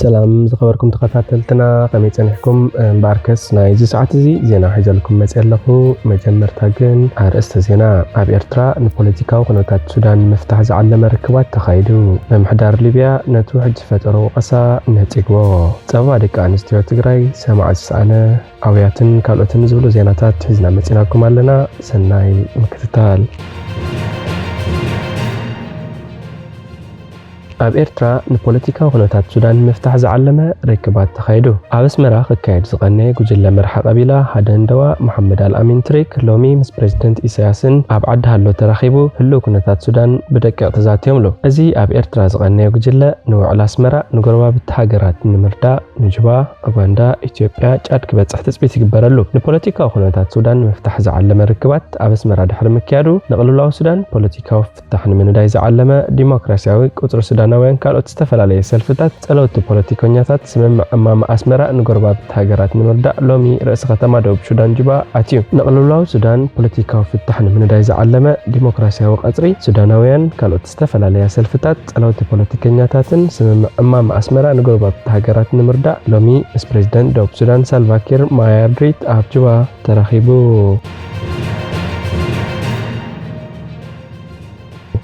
ሰላም ዝኸበርኩም ተኸታተልትና፣ ከመይ ጸኒሕኩም? እምበኣርከስ ናይዚ ሰዓት እዚ ዜና ሒዘልኩም መጽእ ኣለኹ። መጀመርታ ግን ኣርእስተ ዜና። ኣብ ኤርትራ ንፖለቲካዊ ኩነታት ሱዳን ንምፍታሕ ዝዓለመ ርክባት ተኻይዱ። ምምሕዳር ሊብያ ነቱ ሕጂ ዝፈጠሮ ወቐሳ ነጺግዎ። ጸባ ደቂ ኣንስትዮ ትግራይ ሰማዕቲ ዝሰኣነ ኣውያትን ካልኦትን ዝብሉ ዜናታት ሒዝና መጺናኩም ኣለና። ሰናይ ምክትታል። ኣብ ኤርትራ ንፖለቲካዊ ኩነታት ሱዳን ንምፍታሕ ዝዓለመ ርክባት ተኻይዱ። ኣብ ኣስመራ ክካየድ ዝቐነየ ጉጅለ መርሓ ቀቢላ ሃደንደዋ መሓመድ ኣልኣሚን ትሪክ ሎሚ ምስ ፕሬዝደንት ኢሳያስን ኣብ ዓዲ ሃሎ ተራኺቡ ህልው ኩነታት ሱዳን ብደቂቕ ተዛትዮምሉ። እዚ ኣብ ኤርትራ ዝቐነየ ጉጅለ ንውዕል ኣስመራ ንጎረባብቲ ሃገራት ንምርዳእ ንጁባ፣ ኡጋንዳ፣ ኢትዮጵያ፣ ጫድ ክበጽሕ ትጽቢት ይግበረሉ። ንፖለቲካዊ ኩነታት ሱዳን ንምፍታሕ ዝዓለመ ርክባት ኣብ ኣስመራ ድሕሪ ምክያዱ ንቕልውላው ሱዳን ፖለቲካዊ ፍታሕ ንምንዳይ ዝዓለመ ዲሞክራሲያዊ ቁጽሪ ሱዳናውያን ካልኦት ዝተፈላለየ ሰልፍታት ጸለውቲ ፖለቲከኛታት ስምምዕ እማመ ኣስመራ ንጎረባብቲ ሃገራት ንምርዳእ ሎሚ ርእሲ ከተማ ደቡብ ሱዳን ጁባ ኣትዩ። ንቕልውላው ሱዳን ፖለቲካዊ ፍታሕ ንምንዳይ ዝዓለመ ዲሞክራሲያዊ ቀጽሪ ሱዳናውያን ካልኦት ዝተፈላለያ ሰልፍታት ጸለውቲ ፖለቲከኛታትን ስምምዕ እማመ ኣስመራ ንጎረባብቲ ሃገራት ንምርዳእ ሎሚ ምስ ፕሬዝደንት ደቡብ ሱዳን ሳልቫኪር ማያርዲት ኣብ ጁባ ተራኺቡ።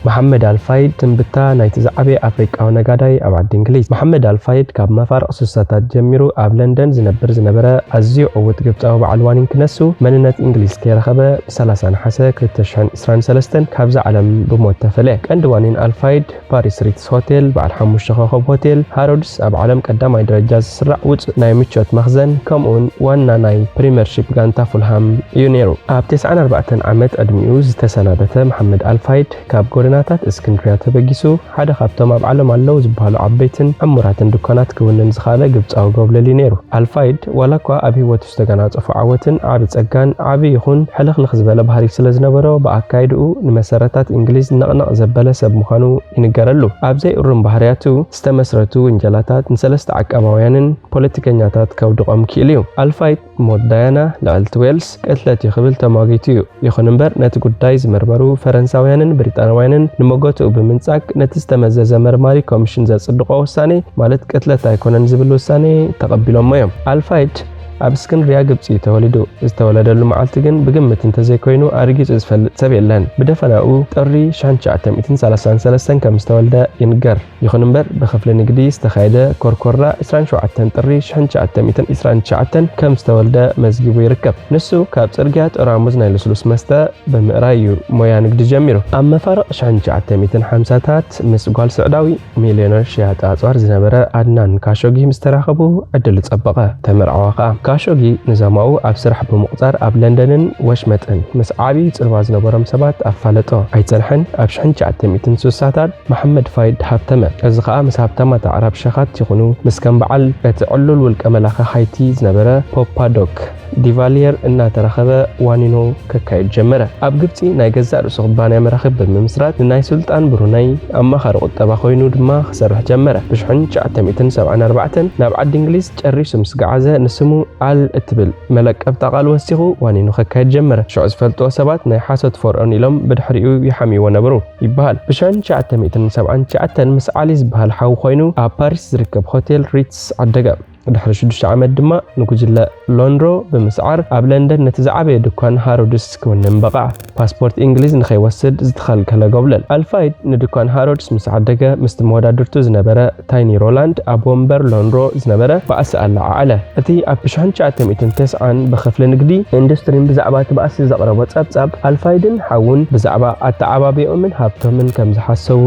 መሓመድ ኣልፋይድ ትንብታ ናይቲ ዝዓበየ ኣፍሪቃዊ ነጋዳይ ኣብ ዓዲ እንግሊዝ። መሓመድ ኣልፋይድ ካብ መፋርቕ ስሳታት ጀሚሩ ኣብ ለንደን ዝነብር ዝነበረ ኣዝዩ ዕዉት ግብጻዊ በዓል ዋኒን ክነሱ መንነት እንግሊዝ ከይረኸበ ብ30 ነሓሰ ክልተ ሽሕን ዕስራን ሰለስተን ካብዛ ዓለም ብሞት ተፈለየ። ቀንዲ ዋኒን ኣልፋይድ ፓሪስ ሪትስ ሆቴል፣ በዓል ሓሙሽተ ኮኸብ ሆቴል፣ ሃሮድስ ኣብ ዓለም ቀዳማይ ደረጃ ዝስራዕ ውጹእ ናይ ምቾት መኽዘን፣ ከምኡውን ዋና ናይ ፕሪምየርሺፕ ጋንታ ፉልሃም እዩ ነይሩ። ኣብ ተስዓን ኣርባዕተን ዓመት ዕድሚኡ ዝተሰናበተ መሓመድ ኣልፋይድ፣ ካብ ጎደናታት እስክንድርያ ተበጊሱ፣ ሓደ ካብቶም ኣብ ዓለም ኣለዉ ዝበሃሉ ዓበይትን ዕሙራትን ድኳናት ክውንን ዝኸኣለ ግብጻዊ ጎብለል እዩ ነይሩ። ኣልፋይድ፣ ዋላ እኳ ኣብ ህይወቱ ዝተገናጸፎ ዓወትን ዓቢ ጸጋን ዓቢ ይኹን ሕልኽልኽ ዝበለ ባህሪ ስለ ዝነበሮ፣ ብኣካይድኡ ንመሰረታት እንግሊዝ ነቕነቕ ዘበለ ሰብ ምዃኑ ይንገረሉ። ኣብ ዘይእሩም ባህርያቱ ዝተመስረቱ ውንጀላታት ንሰለስተ ዓቃባውያንን ፖለቲከኛታት ከውድቖም ክኢሉ እዩ። ኣልፋይድ ሞት ዳያና ልዕልቲ ዌልስ ቅትለት እዩ ክብል ተሟጊቱ እዩ። ይኹን እምበር፣ ነቲ ጉዳይ ዝመርመሩ ፈረንሳውያንን ብሪጣንያውያንን ንመጎትኡ ብምንጻግ፣ ነቲ ዝተመዘዘ መርማሪ ኮሚሽን ዘጽድቖ ውሳኔ፣ ማለት ቅትለት ኣይኮነን ዝብል ውሳኔ፣ ተቐቢሎሞ እዮም። ኣልፋይድ ኣብ እስክንድርያ ግብጺ እዩ ተወሊዱ። ዝተወለደሉ መዓልቲ ግን ብግምት እንተዘይኮይኑ ኣርጊጹ ዝፈልጥ ሰብ የለን። ብደፈናኡ ጥሪ ሽሕን ትሽዓተ ሚእትን ሰላሳን ሰለስተን ከም ዝተወልደ ይንገር። ይኹን እምበር፣ ብክፍሊ ንግዲ ዝተኻየደ ኮርኮራ ዕስራን ሸውዓተን ጥሪ ሽሕን ትሽዓተ ሚእትን ዕስራን ትሽዓተን ከም ዝተወልደ መዝጊቡ ይርከብ። ንሱ ካብ ጽርግያ ጠራሙዝ ናይ ልስሉስ መስተ ብምእራይ እዩ ሞያ ንግዲ ጀሚሩ። ኣብ መፋርቕ ሽሕን ትሽዓተ ሚእትን ሓምሳታት ምስ ጓል ስዑዳዊ ሚልዮነር ሸያጢ ኣጽዋር ዝነበረ ኣድናን ካሾጊ ምስ ተራኸቡ ዕድሉ ጸበቐ። ተመርዓዋ ከኣ። ካሾጊ ንዛማኡ ኣብ ስራሕ ብምቑጻር ኣብ ለንደንን ወሽመጥን ምስ ዓቢ ጽልዋ ዝነበሮም ሰባት ኣፋለጦ። ኣይጸንሐን፣ ኣብ ሽሕን ትሽዓተ ሚእትን ስሳታት መሓመድ ፋይድ ሃብተመ። እዚ ከኣ ምስ ሃብታማት ኣዕራብ ሸኻት ይኹኑ ምስ ከም በዓል እቲ ዕሉል ውልቀ መላኺ ሃይቲ ዝነበረ ፖፓዶክ ዲቫልየር እናተራኸበ ዋኒኑ ከካይድ ጀመረ። ኣብ ግብጺ ናይ ገዛእ ርእሱ ኩባንያ መራኽብ ብምምስራት ንናይ ሱልጣን ብሩነይ ኣማኻሪ ቁጠባ ኮይኑ ድማ ክሰርሕ ጀመረ። ብሽሕን ትሽዓተ ሚእትን ሰብዓን ኣርባዕተን ናብ ዓዲ እንግሊዝ ጨሪሱ ምስ ገዓዘ ንስሙ ኣል እትብል መለቀብታ ቃል ወሲኹ ዋኒኑ ከካይድ ጀመረ። ሽዑ ዝፈልጥዎ ሰባት ናይ ሓሶት ፈርዖን ኢሎም ብድሕሪኡ ይሓምይዎ ነበሩ ይበሃል። ብሽሕን ትሽዓተ ሚእትን ሰብዓን ትሽዓተን ምስ ዓሊ ዝበሃል ሓው ኮይኑ ኣብ ፓሪስ ዝርከብ ሆቴል ሪትስ ዓደገ። ድሕሪ ሽዱሽተ ዓመት ድማ ንጉጅለ ሎንድሮ ብምስዓር ኣብ ለንደን ነቲ ዝዓበየ ድኳን ሃሮድስ ክውንን በቕዐ። ፓስፖርት እንግሊዝ ንኸይወስድ ዝተኸልከለ ጎብለል። ኣልፋይድ ንድኳን ሃሮድስ ምስ ዓደገ ምስቲ መወዳድርቱ ዝነበረ ታይኒ ሮላንድ ኣብ ወንበር ሎንድሮ ዝነበረ ባእሲ ኣለዓዓለ። እቲ ኣብ ሽሕን ትሽዓተ ሚእትን ተስዓን ብክፍሊ ንግዲ ኢንዱስትሪን ብዛዕባ እቲ ባእሲ ዘቕረቦ ጸብጻብ ኣልፋይድን ሓዉን ብዛዕባ ኣተዓባቢኦምን ሃብቶምን ከም ዝሓሰቡ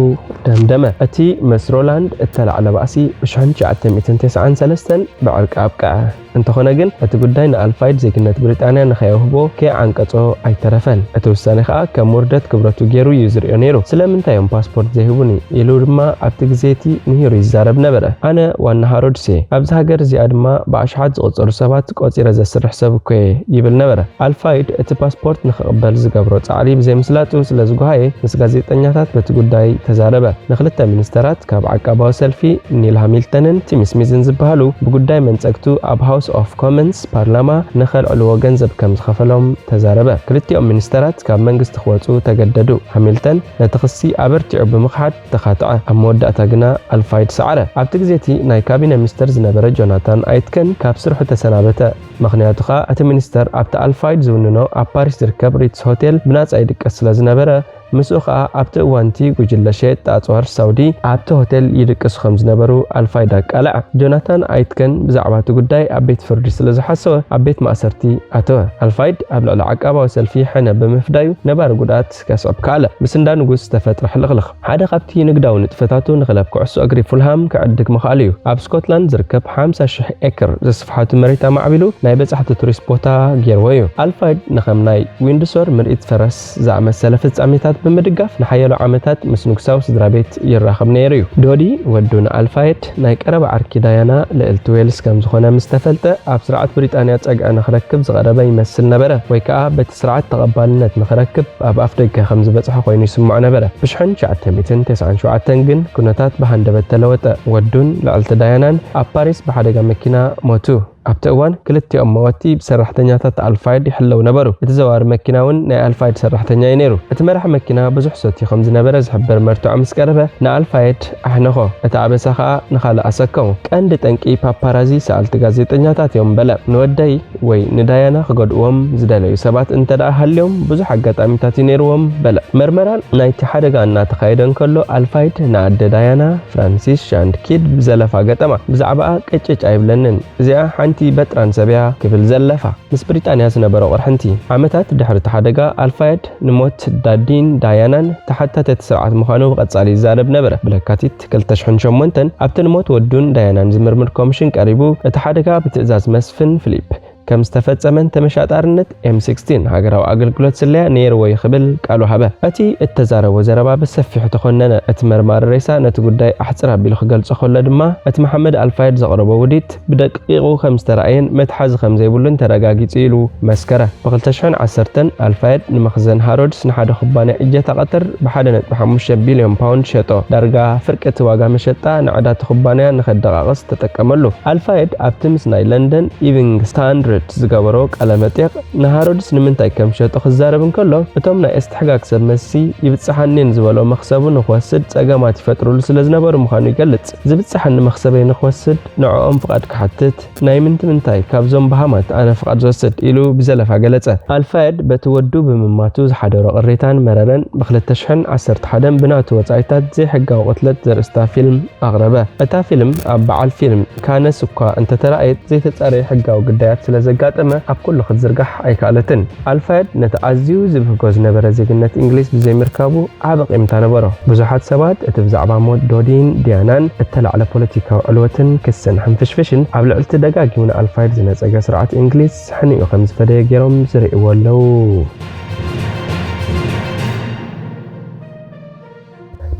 ደምደመ። እቲ ምስ ሮላንድ እተላዕለ ባእሲ ብሽሕን ትሽዓተ ሚእትን ተስዓን ሰለስተን ብዕርቂ ኣብቅዐ። እንተኾነ ግን፣ እቲ ጉዳይ ንኣልፋይድ ዜግነት ብሪጣንያ ንኸየውህቦ ከይዓንቀጾ ኣይተረፈን። እቲ ውሳኔ ኸኣ ከም ውርደት ክብረቱ ገይሩ እዩ ዝርእዮ ነይሩ። "ስለምንታይ እዮም ፓስፖርት ዘይህቡኒ?" ኢሉ ድማ ኣብቲ ግዜ እቲ ንሂሩ ይዛረብ ነበረ። "ኣነ ዋና ሃሮድስ እየ። ኣብዚ ሃገር እዚኣ ድማ ብኣሽሓት ዝቑጸሩ ሰባት ቆጺረ ዘስርሕ ሰብ እኮ እየ" ይብል ነበረ። ኣልፋይድ እቲ ፓስፖርት ንኽቕበል ዝገብሮ ጻዕሪ ብዘይምስላጡ ስለ ዝጓሃየ፣ ምስ ጋዜጠኛታት በቲ ጉዳይ ተዛረበ። ንኽልተ ሚኒስተራት ካብ ዓቃባዊ ሰልፊ ኒል ሃሚልተንን ቲም ስሚዝን ዝበሃሉ ብጉዳይ መንጸግቱ ኣብ ሃውስ ኦፍ ኮመንስ ፓርላማ ንኸልዕልዎ ገንዘብ ከም ዝኸፈሎም ተዛረበ። ክልቲኦም ሚኒስተራት ካብ መንግስቲ ክወጹ ተገደዱ። ሃሚልተን ነቲ ክሲ ኣበርቲዑ ብምኽሓድ ተኻትዐ። ኣብ መወዳእታ ግና ኣልፋይድ ሰዓረ። ኣብቲ ግዜ እቲ ናይ ካቢነ ሚኒስተር ዝነበረ ጆናታን ኣይትከን ካብ ስርሑ ተሰናበተ። ምኽንያቱ ኸኣ እቲ ሚኒስተር ኣብቲ ኣልፋይድ ዝውንኖ ኣብ ፓሪስ ዝርከብ ሪትስ ሆቴል ብናጻ ይድቀስ ስለ ዝነበረ፣ ምስኡ ኸኣ ኣብቲ እዋንቲ ጉጅለ ሸየጥቲ ኣጽዋር ሳውዲ ኣብቲ ሆቴል ይድቅሱ ከም ዝነበሩ ኣልፋይድ ኣቃልዐ። ጆናታን ኣይትከን ብዛዕባ እቲ ጉዳይ ኣብ ቤት ፍርዲ ስለ ዝሓሰወ ኣብ ቤት ማእሰርቲ ኣተወ። ኣልፋይድ ኣብ ልዕሊ ዓቃባዊ ሰልፊ ሕነ ብምፍዳዩ ነባሪ ጉድኣት ከስዕብ ከኣለ። ምስ እንዳ ንጉስ ዝተፈጥረ ሕልኽልኽ። ሓደ ካብቲ ንግዳዊ ንጥፈታቱ ንክለብ ኩዕሶ እግሪ ፉልሃም ክዕድግ ምኽኣሉ እዩ። ኣብ ስኮትላንድ ዝርከብ ሓምሳ ሽሕ ኤክር ዘስፍሓቱ መሬት ኣማዕቢሉ ናይ በጻሕቲ ቱሪስት ቦታ ገይርዎ እዩ። ኣልፋይድ ንኸም ናይ ዊንድሶር ምርኢት ፈረስ ዝኣመሰለ ፍጻሜታት ብምድጋፍ ንሓያሎ ዓመታት ምስ ንጉሳዊ ስድራ ቤት ይራኸብ ነይሩ እዩ። ዶዲ ወዱ ንኣልፋየድ ናይ ቀረባ ዓርኪ ዳያና ልዕልቲ ዌልስ ከም ዝኾነ ምስ ተፈልጠ ኣብ ስርዓት ብሪጣንያ ጸግዒ ንኽረክብ ዝቐረበ ይመስል ነበረ፣ ወይ ከኣ በቲ ስርዓት ተቐባልነት ንኽረክብ ኣብ ኣፍደገ ከም ዝበጽሐ ኮይኑ ይስምዖ ነበረ። ብሽሕን ትሽዓተ ሚእትን ተስዓን ሸውዓተን ግን ኩነታት ብሃንደበት ተለወጠ። ወዱን ልዕልቲ ዳያናን ኣብ ፓሪስ ብሓደጋ መኪና ሞቱ። ኣብቲ እዋን ክልቲኦም መወቲ ብሰራሕተኛታት ኣልፋይድ ይሕለዉ ነበሩ። እቲ ዘዋሪ መኪና እውን ናይ ኣልፋይድ ሰራሕተኛ እዩ ነይሩ። እቲ መራሒ መኪና ብዙሕ ሰትዩ ከም ዝነበረ ዝሕብር መርትዖ ምስ ቀረበ ንኣልፋይድ ኣሕነኾ። እቲ ኣበሳ ኸኣ ንኻልእ ኣሰከሞ። ቀንዲ ጠንቂ ፓፓራዚ ሰኣልቲ ጋዜጠኛታት እዮም በለ። ንወደይ ወይ ንዳያና ክጎድእዎም ዝደለዩ ሰባት እንተ ደኣ ሃልዮም ብዙሕ ኣጋጣሚታት እዩ ነይርዎም በለ። መርመራ ናይቲ ሓደጋ እናተኻየደ እንከሎ ኣልፋይድ ንኣደ ዳያና ፍራንሲስ ሻንድ ኪድ ብዘለፋ ገጠማ። ብዛዕባኣ ቅጭጭ ኣይብለንን። እዚኣ ሓንቲ በጥራን ሰብ እያ ክብል ዘለፋ። ምስ ብሪጣንያ ዝነበሮ ቅርሕንቲ። ዓመታት ድሕሪ እቲ ሓደጋ ኣልፋየድ ንሞት ዳዲን ዳያናን ተሓታቲ እቲ ስርዓት ምዃኑ ብቐጻሊ ይዛረብ ነበረ። ብለካቲት ክልተ ሽሕን ሸሞንተን ኣብቲ ንሞት ወዱን ዳያናን ዝምርምር ኮሚሽን ቀሪቡ እቲ ሓደጋ ብትእዛዝ መስፍን ፊሊፕ ከም ዝተፈጸመን ተመሻጣርነት ኤም ሲክስቲን ሃገራዊ ኣገልግሎት ስለያ ነይርዎ እዩ ክብል ቃል ወሃበ። እቲ እተዛረቦ ዘረባ ብሰፊሑ ተኾነነ። እቲ መርማሪ ሬሳ ነቲ ጉዳይ ኣሕጽር ኣቢሉ ክገልጾ ከሎ ድማ እቲ መሓመድ ኣልፋየድ ዘቕረቦ ውዲት ብደቂቑ ከም ዝተራእየን መትሓዚ ከም ዘይብሉን ተረጋጊጹ ኢሉ መስከረ። ብ ክልተ ሽሕን ዓሰርተን ኣልፋየድ ንመኽዘን ሃሮድስ ንሓደ ኩባንያ እጀታ ቀትር ብ ሓደ ነጥቢ ሓሙሽተ ቢልዮን ፓውንድ ሸጦ። ዳርጋ ፍርቂ እቲ ዋጋ መሸጣ ንዕዳ እቲ ኩባንያ ንኸደቓቕስ ተጠቀመሉ። ኣልፋየድ ኣብቲ ምስ ናይ ለንደን ኢቪንግ ስታንድርድ ዝገበሮ ቃለ መጠይቕ ንሃሮድስ ንምንታይ ከም ሸጦ ክዛረብ እንከሎ፣ እቶም ናይ እስትሕጋግ ሰብ መሲ ይብጽሓኒን ዝበሎ መኽሰቡ ንኽወስድ ጸገማት ይፈጥሩሉ ስለ ዝነበሩ ምዃኑ ይገልጽ። ዝብጽሓኒ መኽሰበይ ንኽወስድ ንዕኦም ፍቓድ ክሓትት ናይ ምንቲ ምንታይ ካብዞም በሃማት ኣነ ፍቓድ ዝወስድ ኢሉ ብዘለፋ ገለጸ። ኣልፋየድ በቲ ወዱ ብምማቱ ዝሓደሮ ቅሬታን መረረን ብ ክልተ ሽሕን ዓሰርተ ሓደን ብናቱ ወጻኢታት ዘይሕጋዊ ቅትለት ዘርእስታ ፊልም ኣቕረበ። እታ ፊልም ኣብ በዓል ፊልም ካነስ እኳ እንተተራእየት ዘይተጻረየ ሕጋዊ ግዳያት ስለ ዘጋጠመ ኣብ ኩሉ ክትዝርጋሕ ኣይከኣለትን። ኣልፋየድ ነቲ ኣዝዩ ዝብህጎ ዝነበረ ዜግነት እንግሊዝ ብዘይምርካቡ ዓቢ ቂምታ ነበሮ። ብዙሓት ሰባት እቲ ብዛዕባ ሞት ዶዲን ዲያናን እተላዕለ ፖለቲካዊ ዕልወትን ክስን ሕንፍሽፍሽን ኣብ ልዕልቲ ደጋጊሙ ንኣልፋይድ ዝነጸገ ስርዓት እንግሊዝ ሕንኡ ከም ዝፈደየ ገይሮም ዝርእይዎ ኣለዉ።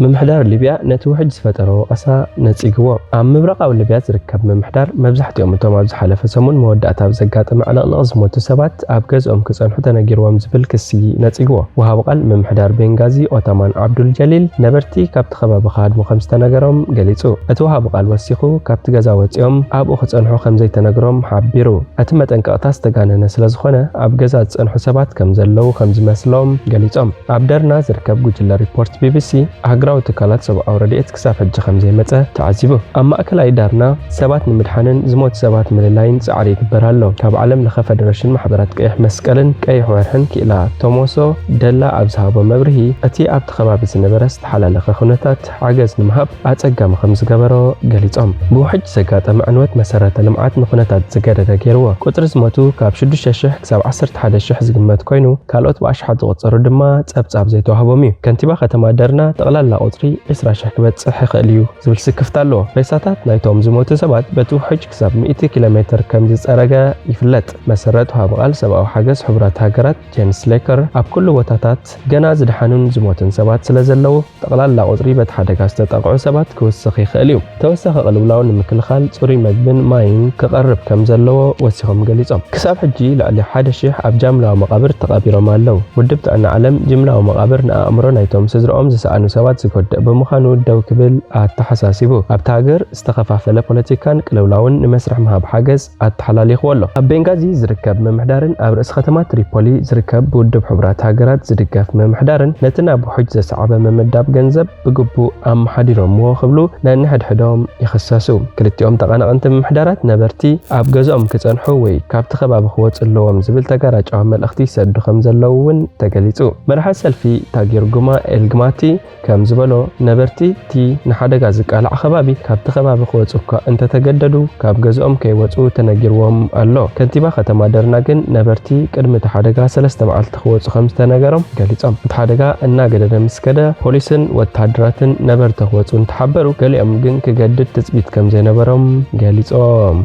ምምሕዳር ሊብያ ነቲ ውሕጅ ዝፈጠሮ ወቐሳ ነጺግዎ። ኣብ ምብራቓዊ ሊብያ ዝርከብ ምምሕዳር መብዛሕትኦም እቶም ኣብ ዝሓለፈ ሰሙን መወዳእታ ኣብ ዘጋጠመ ዕልቕልቕ ዝሞቱ ሰባት ኣብ ገዝኦም ክጸንሑ ተነጊርዎም ዝብል ክሲ ነጺግዎ። ወሃቢ ቃል ምምሕዳር ቤንጋዚ ኦታማን ዓብዱል ጀሊል ነበርቲ ካብቲ ከባቢ ክሃድሙ ከም ዝተነገሮም ገሊጹ። እቲ ወሃቢ ቃል ወሲኹ ካብቲ ገዛ ወጺኦም ኣብኡ ክጸንሑ ከም ዘይተነግሮም ሓቢሩ። እቲ መጠንቀቕታ ዝተጋነነ ስለ ዝኾነ ኣብ ገዛ ዝጸንሑ ሰባት ከም ዘለዉ ከም ዝመስሎም ገሊጾም። ኣብ ደርና ዝርከብ ጉጅለ ሪፖርት ቢቢሲ ኣህጉራዊ ትካላት ሰብኣዊ ረድኤት ክሳብ ሕጂ ከም ዘይመጸ ተዓዚቡ። ኣብ ማእከላይ ዳርና ሰባት ንምድሓንን ዝሞቱ ሰባት ምልላይን ጻዕሪ ይግበር ኣሎ። ካብ ዓለም ለኸ ፈደረሽን ማሕበራት ቀይሕ መስቀልን ቀይሕ ወርሕን ክኢላ ቶሞሶ ደላ ኣብ ዝሃቦ መብርሂ፣ እቲ ኣብቲ ከባቢ ዝነበረ ዝተሓላለኸ ኩነታት ሓገዝ ንምሃብ ኣጸጋሚ ከም ዝገበሮ ገሊጾም። ብውሕጅ ዘጋጠመ ዕንወት መሰረተ ልምዓት ንኩነታት ዝገደደ ገይርዎ። ቁጽሪ ዝሞቱ ካብ ሽዱሽተ ሽሕ ክሳብ ዓሰርተ ሓደ ሽሕ ዝግመት ኮይኑ፣ ካልኦት ብኣሽሓት ዝቑጸሩ ድማ ጸብጻብ ዘይተዋህቦም እዩ። ከንቲባ ከተማ ደርና፣ ጠቕላላ ቁጽሪ ዕስራ ሽሕ ክበጽሕ ይኽእል እዩ ዝብል ስክፍታ ኣለዎ። ሬሳታት ናይቶም ዝሞቱ ሰባት በቲ ውሕጅ ክሳብ ሚእቲ ኪሎ ሜትር ከም ዝጸረገ ይፍለጥ። መሰረት ወሃቢ ቃል ሰብኣዊ ሓገዝ ሕቡራት ሃገራት ጀንስ ሌከር፣ ኣብ ኩሉ ቦታታት ገና ዝደሓኑን ዝሞቱን ሰባት ስለ ዘለዉ፣ ጠቕላላ ቁጽሪ በቲ ሓደጋ ዝተጠቕዑ ሰባት ክውስኽ ይኽእል እዩ። ተወሳኺ ቅልውላው ንምክልኻል ጽሩይ መግብን ማይን ክቐርብ ከም ዘለዎ ወሲኾም ገሊጾም። ክሳብ ሕጂ ልዕሊ ሓደ ሺሕ ኣብ ጃምላዊ መቓብር ተቐቢሮም ኣለዉ። ውድብ ጥዕና ዓለም ጅምላዊ መቓብር ንኣእምሮ ናይቶም ስድርኦም ዝሰኣኑ ሰባት ክወድእ ብምዃኑ ደው ክብል ኣተሓሳሲቡ። ኣብታ ሃገር ዝተኸፋፈለ ፖለቲካን ቅልውላውን ንመስርሕ ምሃብ ሓገዝ ኣተሓላሊኽዎ ኣሎ። ኣብ ቤንጋዚ ዝርከብ ምምሕዳርን ኣብ ርእሲ ከተማ ትሪፖሊ ዝርከብ ብውድብ ሕቡራት ሃገራት ዝድገፍ ምምሕዳርን ነቲ ናብ ውሑጅ ዘሰዓበ ምምዳብ ገንዘብ ብግቡእ ኣመሓዲሮምዎ ክብሉ ነንሕድሕዶም ይኽሰሱ። ክልቲኦም ተቐናቐንቲ ምምሕዳራት ነበርቲ ኣብ ገዝኦም ክጸንሑ ወይ ካብቲ ከባቢ ክወጹ ኣለዎም ዝብል ተጋራጫዊ መልእኽቲ ይሰዱ ከም ዘለዉ እውን ተገሊጹ። መራሒ ሰልፊ ታጊር ጉማ ኤልግማቲ ከም ዝበሎ፣ ነበርቲ እቲ ንሓደጋ ዝቃላዕ ከባቢ ካብቲ ከባቢ ክወጹ እኳ እንተተገደዱ፣ ካብ ገዝኦም ከይወጹ ተነጊርዎም ኣሎ። ከንቲባ ከተማ ደርና ግን ነበርቲ ቅድሚ እቲ ሓደጋ ሰለስተ መዓልቲ ክወጹ ከም ዝተነገሮም ገሊጾም። እቲ ሓደጋ እናገደደ ምስ ከደ፣ ፖሊስን ወተሃደራትን ነበርቲ ክወጹ እንተሓበሩ፣ ገሊኦም ግን ክገድድ ትጽቢት ከም ዘይነበሮም ገሊጾም።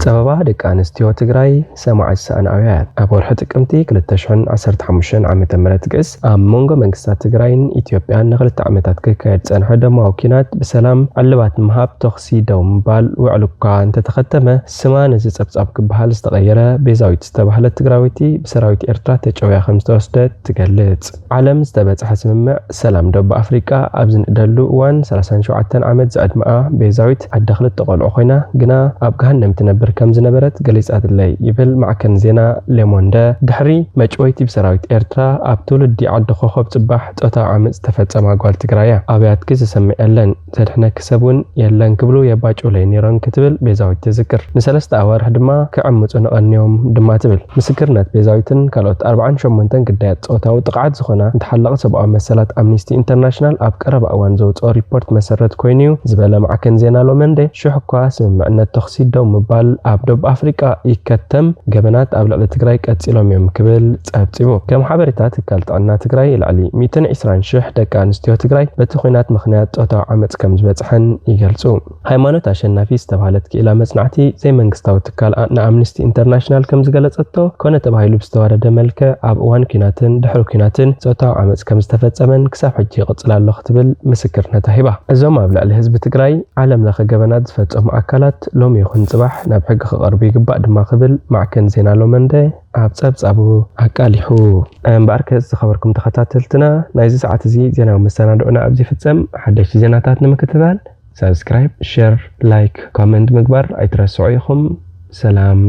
ጸበባ ደቂ ኣንስትዮ ትግራይ ሰማዕቲ ሰኣን ኣውያት። ኣብ ወርሒ ጥቅምቲ ክልተ ሽሕን ዓሰርተ ሓሙሽተን ዓመተ ምህረት ግእስ ኣብ መንጎ መንግስታት ትግራይን ኢትዮጵያን ንክልተ ዓመታት ክካየድ ዝጸንሐ ደማዊ ኲናት ብሰላም ዕልባት ንምሃብ ተኹሲ ደው ምባል ውዕል እኳ እንተተኸተመ፣ ስማ ነዚ ጸብጻብ ክበሃል ዝተቐየረ ቤዛዊት ዝተባህለት ትግራወይቲ ብሰራዊት ኤርትራ ተጨውያ ከም ዝተወስደት ትገልጽ። ዓለም ዝተበጽሐ ስምምዕ ሰላም ደቡብ ኣፍሪቃ ኣብ ዝንእደሉ እዋን፣ ሰላሳን ሸውዓተን ዓመት ዝዕድመኣ ቤዛዊት ኣደ ክልተ ቆልዑ ኮይና ግና ኣብ ገሃነም ትነብር ከም ዝነበረት ገሊጻትለይ ይብል ማዕከን ዜና ሌሞንደ። ድሕሪ መጭወይቲ ብሰራዊት ኤርትራ ኣብ ትውልዲ ዓዲ ኮኾብ ጽባሕ ጾታዊ ዓመጽ ዝተፈጸማ ጓል ትግራይ እያ። ኣብያትኪ ዝሰምዕ የለን፣ ዘድሕነኪ ሰብ እውን የለን ክብሉ የባጭውለይ ነይሮም ክትብል ቤዛዊት ትዝክር። ንሰለስተ ኣዋርሕ ድማ ክዕምጹ ንቐንዮም ድማ ትብል። ምስክርነት ቤዛዊትን ካልኦት ኣርባዓን ሸሞንተን ግዳያት ጾታዊ ጥቕዓት ዝኾና ንተሓላቒ ሰብኣዊ መሰላት ኣምኒስቲ ኢንተርናሽናል ኣብ ቀረባ እዋን ዘውጽኦ ሪፖርት መሰረት ኮይኑ እዩ ዝበለ ማዕከን ዜና ሎመንዴ፣ ሽሕ እኳ ስምምዕነት ተኹሲ ደው ምባል ኣብ ደቡብ ኣፍሪቃ ይከተም፣ ገበናት ኣብ ልዕሊ ትግራይ ቀጺሎም እዮም ክብል ጸብጺቡ። ከም ሓበሬታ ትካል ጥዕና ትግራይ፣ ልዕሊ ሚእትን ዕስራን ሽሕ ደቂ ኣንስትዮ ትግራይ በቲ ኲናት ምኽንያት ጾታዊ ዓመጽ ከም ዝበጽሐን ይገልጹ። ሃይማኖት ኣሸናፊ ዝተባህለት ክኢላ መጽናዕቲ ዘይመንግስታዊ ትካል ኣ-፣ ንኣምነስቲ ኢንተርናሽናል ከም ዝገለጸቶ፣ ኮነ ተባሂሉ ብዝተዋረደ መልክዕ ኣብ እዋን ኲናትን ድሕሪ ኲናትን ጾታዊ ዓመጽ ከም ዝተፈጸመን ክሳብ ሕጂ ይቕጽል ኣሎ ክትብል ምስክርነታ ሂባ። እዞም ኣብ ልዕሊ ህዝቢ ትግራይ ዓለም ለኸ ገበናት ዝፈጸሙ ኣካላት ሎሚ ይኹን ጽባሕ ናብ ሕጊ ክቐርቡ ይግባእ ድማ ክብል ማዕከን ዜና ሎመንደ ኣብ ጸብጻቡ ኣቃሊሑ። እምበኣርከ ዝኸበርኩም ተኸታተልትና፣ ናይዚ ሰዓት እዚ ዜናዊ መሰናድኦና ኣብዚ ይፍጸም። ሓደሽቲ ዜናታት ንምክትታል ሳብስክራይብ፣ ሸር፣ ላይክ፣ ኮመንት ምግባር ኣይትረስዑ ኢኹም። ሰላም።